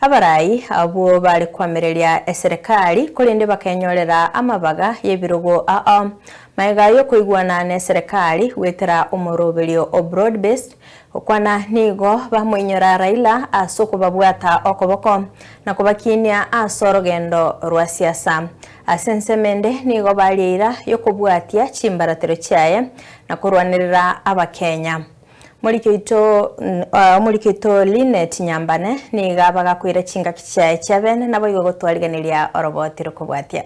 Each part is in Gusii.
Abarai abwo bare koamereria eserekari, korende bakenyorera amabaga y'ebirogo ao. Magega y'okoigwana neserekari goetera omoroberio o Broad Based, gokwana nigo bamoinyora Raila ase okobabwata okoboko na kobakinia ase orogendo rwa siasa. Ase ensemo ende nigo baria eira y'okobwatia chimbaratero chiaye na korwanerera Abakenya. Omoriki oito omoriki oito Linet Nyambane nigo abagakoira chingaki chiaye chia bene naboigo gotwarigeneria oroboti rokobwatia.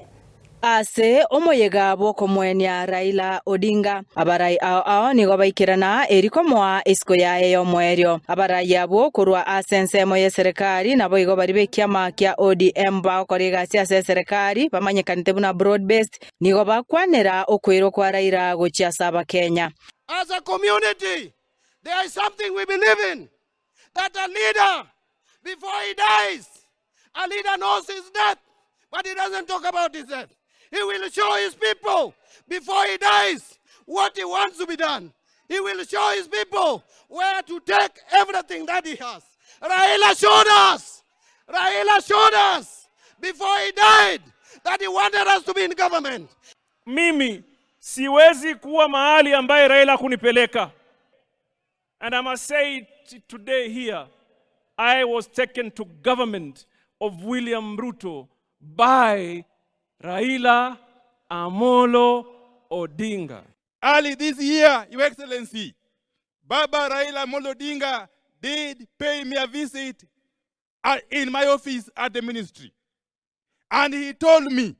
Ase omoyega bw'okomoenia Raila Odinga, abarai ao ao nigo baikerana eri komoa isiko yaye y'omoerio. Abarai abwo korwa ase ensemo y'eserekari naboigo baria b'ekiama kia ODM bagokora egasi ase eserekari bamanyekanete buna Broad Based nigo bakwanera okoirwa kwa Raila gochia ase Abakenya. As a community, there is something we believe in, that a leader, before he dies, a leader knows his death, but he doesn't talk about his death. He will show his people before he dies what he wants to be done. He will show his people where to take everything that he has. Raila showed us. Raila showed us before he died that he wanted us to be in government. Mimi siwezi kuwa mahali ambaye Raila kunipeleka. And I must say it today here, I was taken to government of William Ruto by Raila Amolo Odinga. Early this year, Your Excellency, Baba Raila Amolo Odinga did pay me a visit in my office at the ministry. And he told me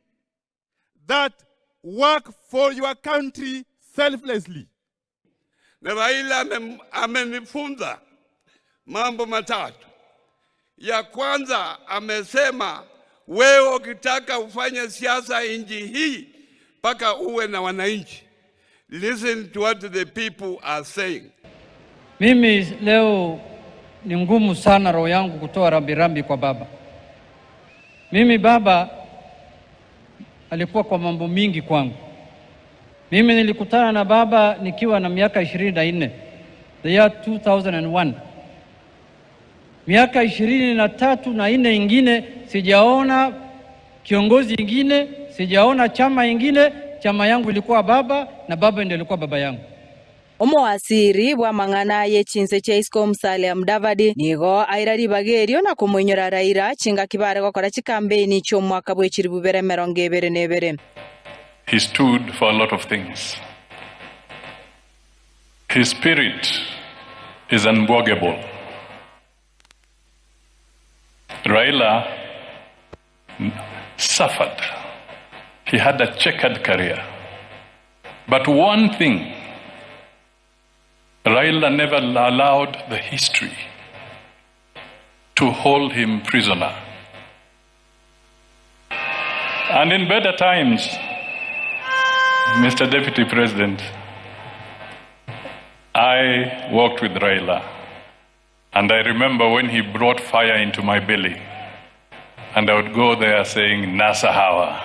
that work for your country selflessly. Na Raila amenifunza mambo matatu. Ya kwanza amesema, wewe ukitaka ufanye siasa nchi hii mpaka uwe na wananchi. Listen to what the people are saying. Mimi leo ni ngumu sana roho yangu kutoa rambirambi kwa baba. Mimi baba alikuwa kwa mambo mingi kwangu. Mimi nilikutana na baba nikiwa na miaka 24, the year 2001. Miaka 23 na nne ingine sijaona kiongozi ingine, sijaona chama ingine. Chama yangu ilikuwa baba na baba ndio alikuwa baba yangu. Omowasiri bw'amang'ana ye chinse chia isiko Musalia Mudavadi nigo aira ribaga erio na komoinyora Raila chingaki bare gokora chikampeini chi'omwaka bwe chilifu bibere emerongo ebere na ebere. He stood for a lot of things. His spirit is unbwogable. Raila suffered. He had a checkered career. But one thing, Raila never allowed the history to hold him prisoner. And in better times, Mr. Deputy President, I worked with Raila. And I remember when he brought fire into my belly, and I would go there saying, NASA Hawa.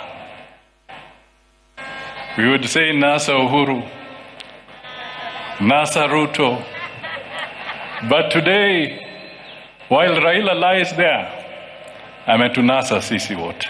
We would say NASA Uhuru, NASA Ruto. But today, while Raila lies there, ametunasa sisi wote.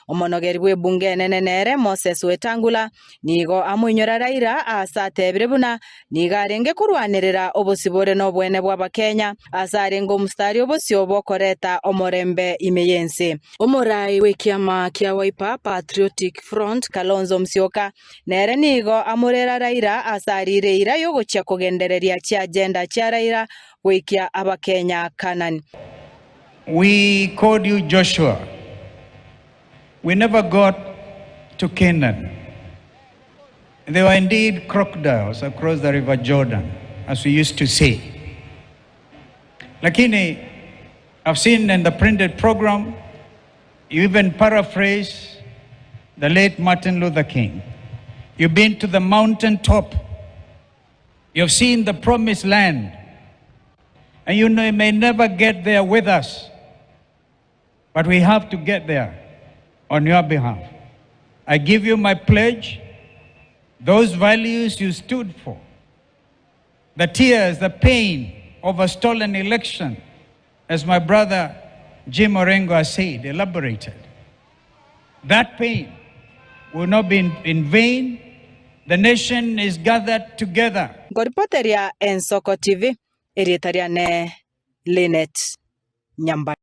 Omonogeri bw'ebunge enene nere Moses Wetangula nigo amoinyora Raila aase atebire buna nigo arenge korwanerera obosibore na oboene bw'Abakenya aase arenge omositari obosio bw'okoreta omorembe ime y'ense. Omorai bw'ekiama kia Wiper Patriotic Front Kalonzo Musyoka nere nigo amorera Raila aase arire eira y'ogochia kogendereria chiagenda chia Raila goikia Abakenya Canaan. We called you Joshua. We never got to Canaan. There were indeed crocodiles across the river Jordan, as we used to say. Lakini, I've seen in the printed program, you even paraphrase the late Martin Luther King. You've been to the mountain top. You've seen the promised land. And you know, you may never get there with us. But we have to get there on your behalf. I give you my pledge, those values you stood for, the tears, the pain of a stolen election, as my brother Jim Orengo has said, elaborated. That pain will not be in, in vain. The nation is gathered together. Nkoripoteria Ensoko TV, erieta riane Linet Nyambane.